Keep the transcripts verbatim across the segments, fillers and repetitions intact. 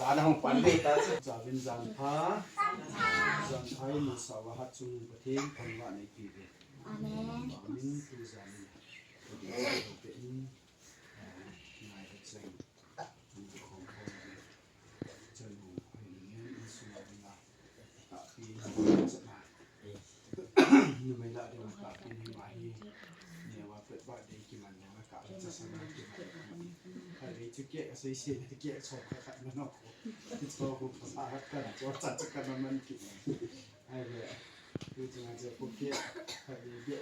Ana hung pan dei ta chu. Chavin jan pha. Jan pha in masa va hat chung Pathen thangvah nei pi ve. Amen. Amen. Tu jan in. Pe in. Ngai het seng. Ni khom khom ve. Chan hung hoi ni ngen in sung a ding a. Tahpi ni chan a. Numei lah ding a tahpi ni ma hi. Neo a pet ba dei kiman ding a ka cha sa na kiman. Hai dei chu ke a sei sei na ke chom kha khat na no ko. Chu ko pha sa khat ka na cho cha cha ka na man ki. Hai le. Tu chu na je ko ke. Hai dei be.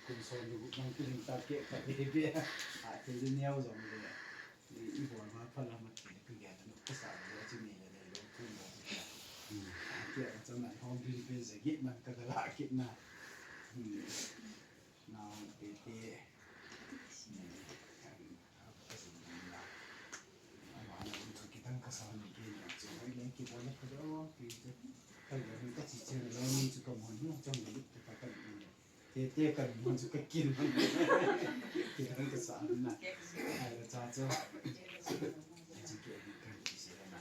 Kum som du nang ki ta ke ka dei be. A ke neo jong le. I bol ma pha la ma ti ka ga na ka sa le chu ni le le lo tu mo. Ke a cha na hom bin pe je gi man ka ga la ki na. Nau te te. Ni, em, a, ka sin na. Ama na un chu kitang ka sa ni ke na chu ai le ki bol ka do ki te. Ka le ka chi che lo ni chu ka mo ni chang ni ka ka ni. Te te ka mo chu ka kin. Kitang ka sa na. Ai la cha cha. Ai chi ke ni ka chi se na.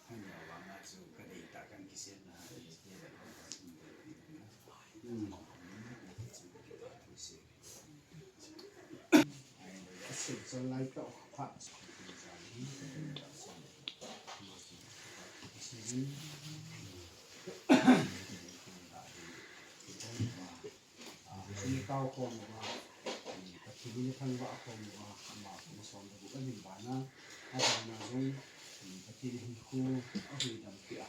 Hanya vanga chu ka dei ta kan kisel na, hmm. Ai, a sil chol lai tah pha. Season. Ni tao khom uva, Pathen in athangvah khom uva, ama kum som le gup ahin vana, avana jong, Pathen in hinkho ahuhdam peh a.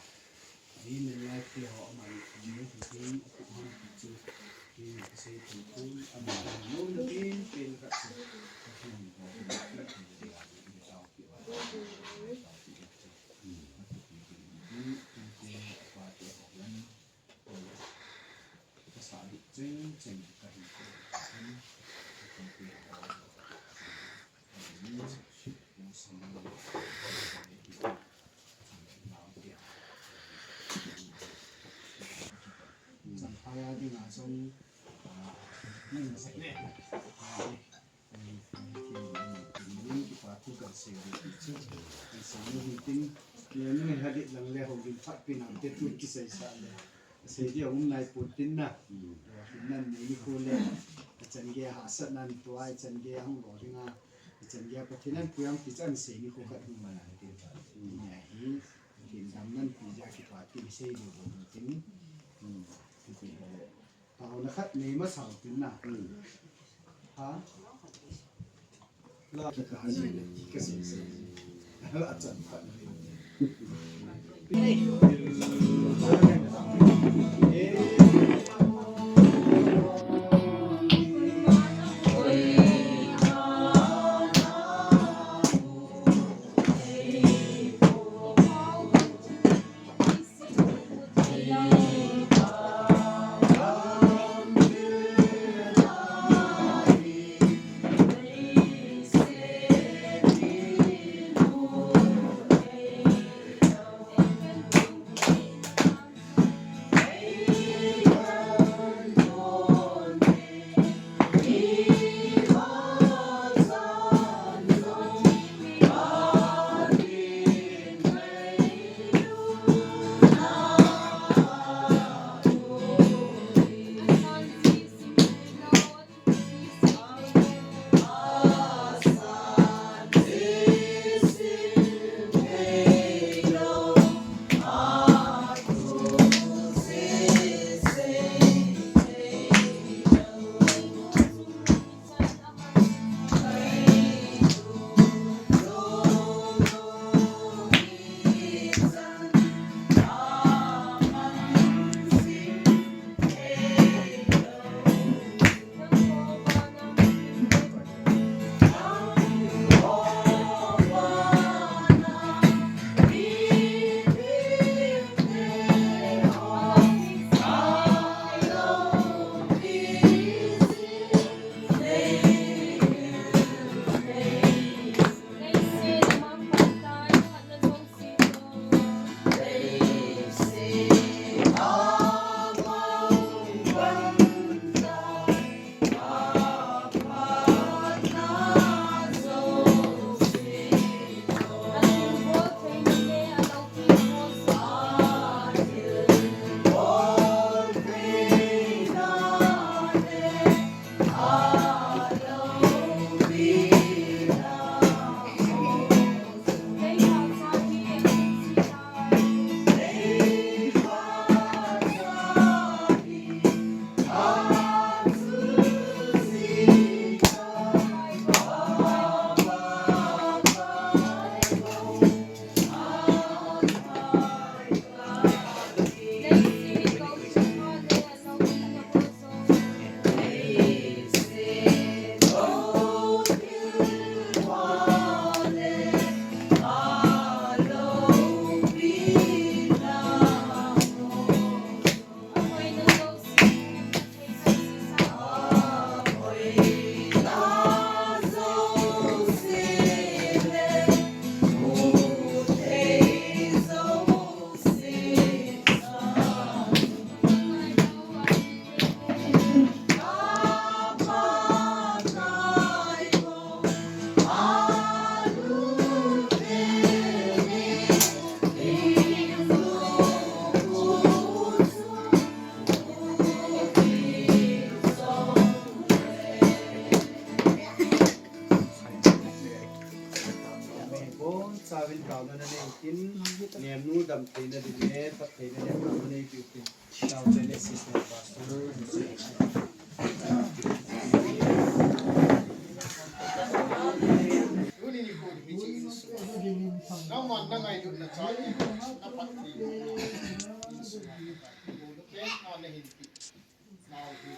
Ahin nalai peh ho ama hinkho ahuhdam peh a, akum ham ti chu, tin kasei thum thum, ama hinkho ahuhdam peh a chu, Pathen in hinkho ahuhdam peh a, tin tao peh uva, tao peh a chu. Atu pi pi, atu pi pi, apa te ho yan. Sei dia um nai pon tin na. Hmm. Tua hin nan nei nikho le, achan gei hahsatna tua, achan gei hung lo dinga, achan gei Pathen in pui am ti chan sei nikho khat hung man a ti ta. Hmm. Nia hi, hin dam nan ti ja kipa ti sei lo lo tin. Hmm. Ti ti le. Taona khat nei masa u tin na. Hmm. Ha? Taona nanei tin, nemnu damtheina ding le, phattheina le, taona neipiu tin. Taona le sister pastor. Tuni nikho hi hiche insung. Nangman nangailutna chang in, naphatthei. Insung. Ken a nahin pi. Nau hi.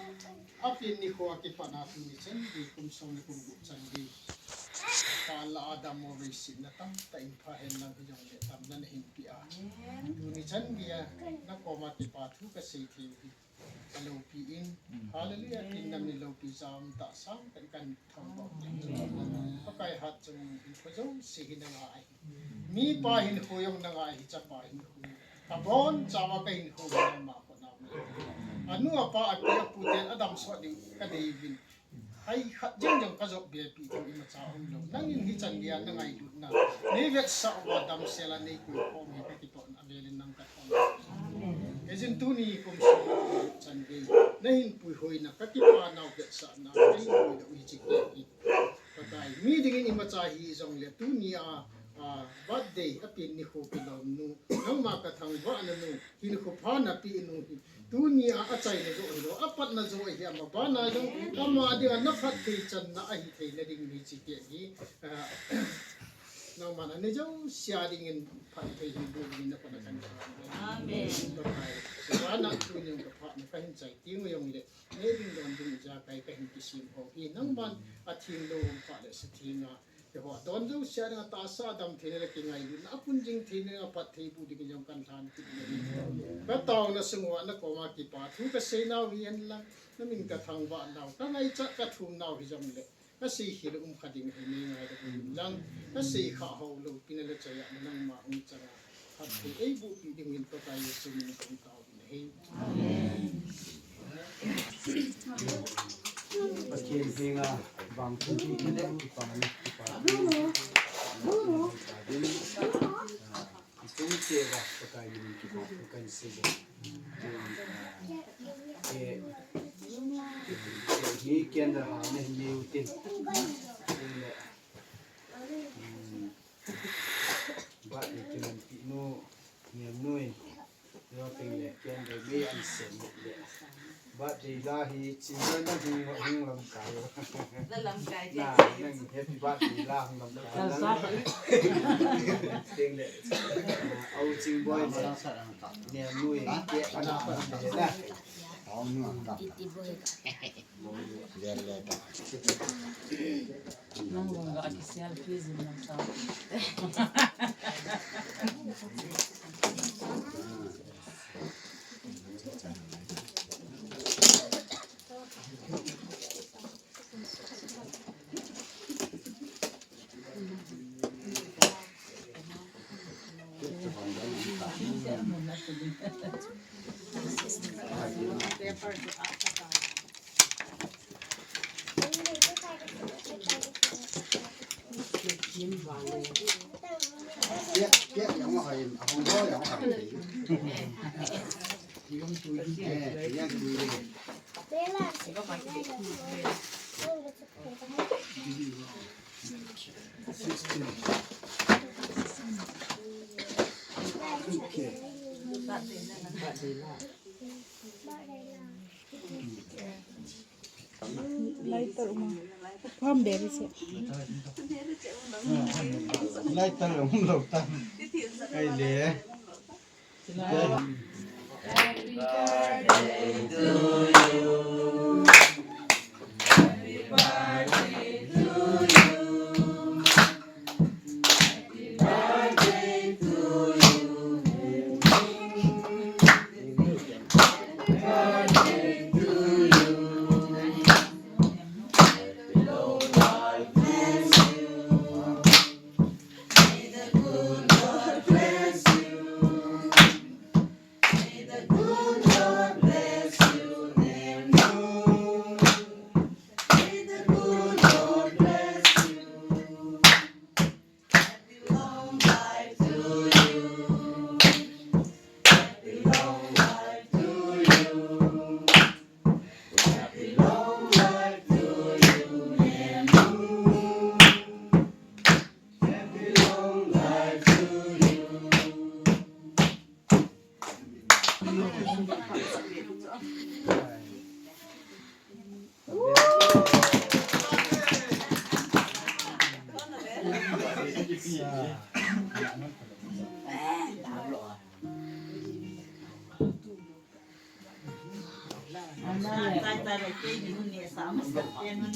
Apen nikho a kipatna tuni chan gei kum som le kum gup chan gei. Kal a dammo veisetna tamtah in pha hen lang hijongle damna nahin pe a. Tuni chan gei a nakoma kipa thu kasei thei u hi. Kaloupi in. Hallelujah. Tin namin loupi jam tah sang tah in kahin thangvah u. Pakai hatchungnung hinkho jouse hi nanga ahi. Mipa hinkho jong nanga ahi, chapa hinkho. Kabonchauva kahinkho hi nangma khut a um. Anu apa, api apu ten adam sot ding kadei uvin. Hei khat jeng jong kajop be pi ding imacha umlou. Nangin hichan gei a nangailutna neivetsah uva damsel a neikoi khom hi kakipah in avel in nang kathangvah. Hijeh in tuni kum som chan gei nahin puihoina, kakipa nau vetsahna, kahin puidoh u hiche kei hi. Pakai, mi dingin imacha hijongle tuni a, a, birthday apen nikho kilom nu, nangma kathangvahna nu, hinkho pha napeh nu hi. Tuni a achaina joh hilou, apatna joh hi ama bana jong, ama dinga naphatthei channa ahi theina ding hiche kei hi, a, nangman anei jouse a dingin phatthei hin boh dingin nakoma kahin thangvah. Amen. Pakai, bana tuni jong kaphatna kahin chai teng u jongle, nei ding don ding ijakai kahin kisem ho hi, nangman atheng lou um phat le sa theng a, keiho don jouse a dinga tahsa damtheina le kingailutna, apung jing theina dinga phatthei boh dingin jong kahin lhan kit in. Kataona sung uva nakoma kipa thu kasei nau hi hen lang, namin kathangvah nau, kangaichat kathum nau hijongle, kasei khel um kha ding ahi, nei ngaidam un lang, kasei kha hou lou, pina le chaya nangma hung changa phatthei eiboh pi dingin Pakai Jesu min in kahin tao. Pathen henga vangphatna le kipana, kipana. Ichung cheh uva Pakai min in kipana kahin sei e. Ke, ke, ke, hi ken da ha ne ni u tin. Tin le. Hmm. Birthday kimanpi nu, nemnu in. Yo ting le, ken le, mi an sem le. Birthday la hi, chingna hung, hung lamkai. La lamkai. Na, nang happy birthday la hung lamkai. Ting le, au ching boy le, nemnu in, ke an le na. Nang lung ga ki selfie zin lang sa. Lighter uma. Paham deri se. Lighter um lo ta. Kai le.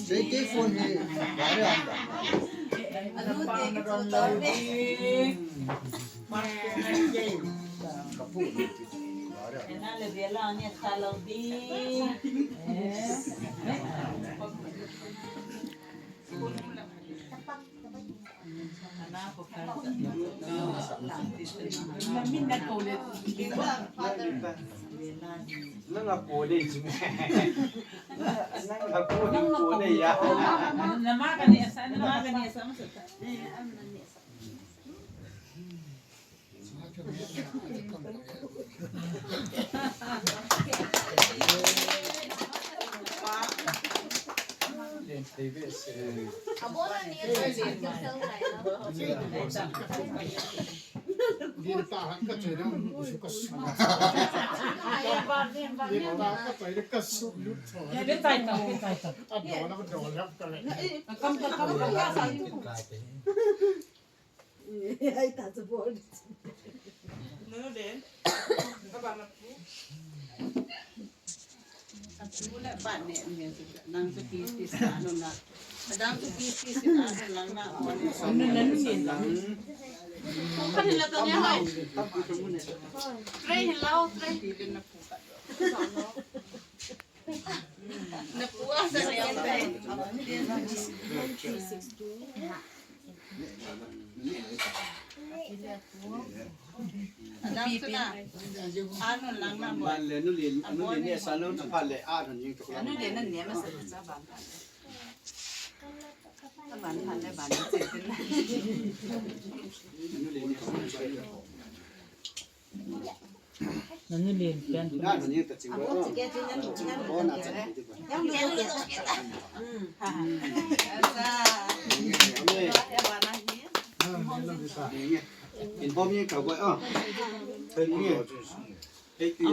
Sei kei phone hi, gari anda. Kapu, gari anda. Nang a kole chu. Nang a kole, kole ya. Nama kani asa, nama kani asa. Ai ta chu bol. Nanu den. Ka ba na pu. Atu le ba ne ne. Nang chu ki ti sa no na. Adang chu ki ti sa no lang na. Nanu, nanu ne lang. Ka ni la ka ne hai. Try hi lau, try. Ti le na pu ka. Na pu a sa ne. Anun lang na mo. Ban le nu lin, anu lin ne sa lo na pha le a thon jing to. Anu lin na ne ma sa sa ban. Ban pha le ban che tin. Anu lin ne sa lo. Nanu lin pian tu. Na thon jing ta ching lo. Bo na cha. Yang lu ke. Hmm. Ha. Asa. Ni nge, ni nge. Ya ba na hi. In bom ye ka boi a.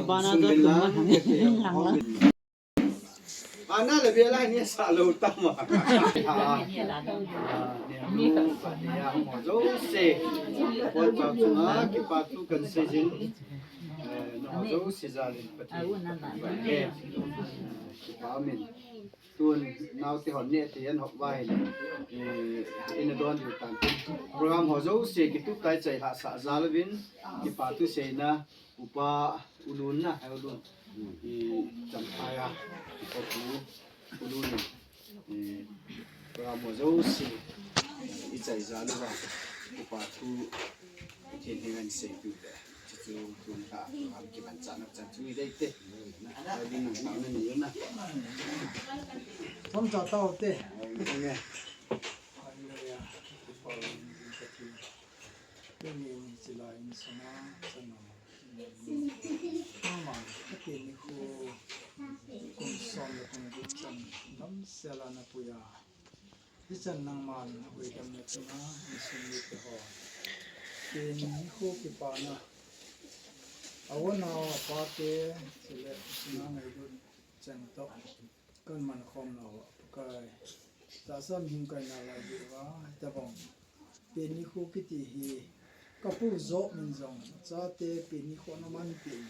Abana da tu ma thang lang lang. Ana le bia lai ni sa lo ta ma. Ni ka sa ni ya mo jo se. Ko ta chu ma ki pa tu kan se jin. Eh, no jo se ja le pa ti. Amen. Tun naote hon neh thei an hop uva ahile, eh, ina don diu tan. Program ho jouse kitup tai chai hahsa jal uvin, kipa thu seina, Upa U Lun na, hai U Lun. I Champhai a, Upa Pu U Lun in, eh, program ho jouse, i chai jal uva, kipa thu, Pathen henga in seipiu te. Chuchu tun kha, program kimanchahna chan chu i dei te. Ai, ding nang nang ni na. Thom cha tao te. Ai, nge. Hallelujah. Tuni in chilai in sana, sana. Amen. Ati nikho kum som le kum gup chan damsel a na pui a. Hichan nangman huhhingna chunga insung mite ho. Ken nikho kipana. A u nao a pate, chule suna ngailut chan toh. Kan man khom nau a Pakai. Tahsa mihem kaina lai diuva, hitabang. Ken nikho kiti hi. Ka pu joh min jong, chate pen nikho na man pen.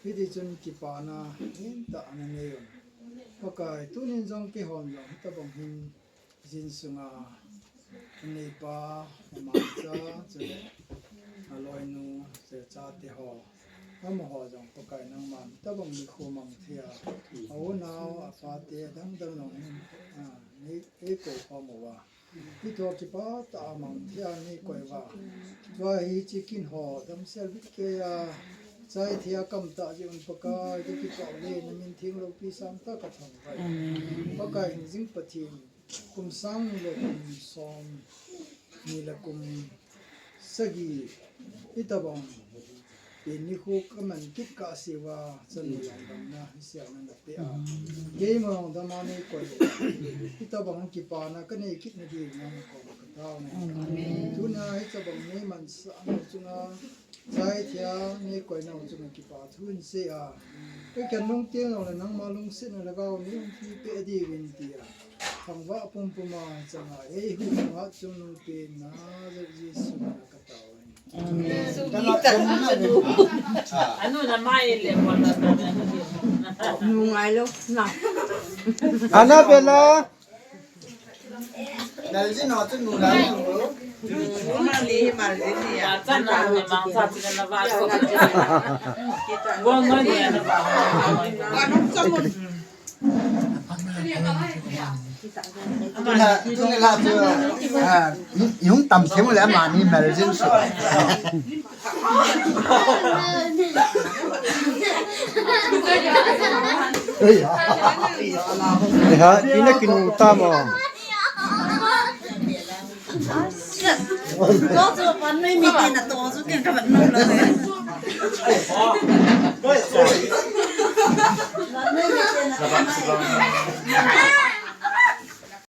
Hiti chun kipana, hintah ana nei un. Pakai, tunin jong keihon jong, hitabang hin jin sunga, neipa, amangcha, chule, aloinu, chule chate ho. Amaho jong, Pakai nangman, hitabang nikho mang thei a. A u nao, a pate, adang dang jong hin, a, nei, eikou khom uva. Hitia kipah tah a mang thei a nei koi uva. Tua hiche kin ho damsel bit kei a. Chai thei a kamtah jeh un Pakai, kakipah uve, namin theng loupi sangtah kathangvah e. Amen. Pakai hingjing Pathen, kum sang ni le kum som ni le kum sagi, hitabang pen nikho kaman kit kahsea, chanu jong damna, hisiatna napeh a. Keima jong dam a nei koi. Hitabang kipana kanei kit nadiu nangma koma katao e. Amen. Tuna hitabang nei mansah nau chunga, chai thei a nei koi nau chunga kipa thu hin sei a. Ka ken lungteng jong le nangma lungsetna lhagao nei hung pipeh diuvin tia. Thangvah pumpum a chang a, eihuhhing hatchungnung pen Nazareth Jesu mina katao e. Amen. Anu na mai le, mo na, na, na, na. Nu ngai lou na. Annabella. Nalji no chu nu lai nu. Tuna, tuna la chu, ah, yung tam sem le mani emergency. Oi, ha, ina kinu tamo.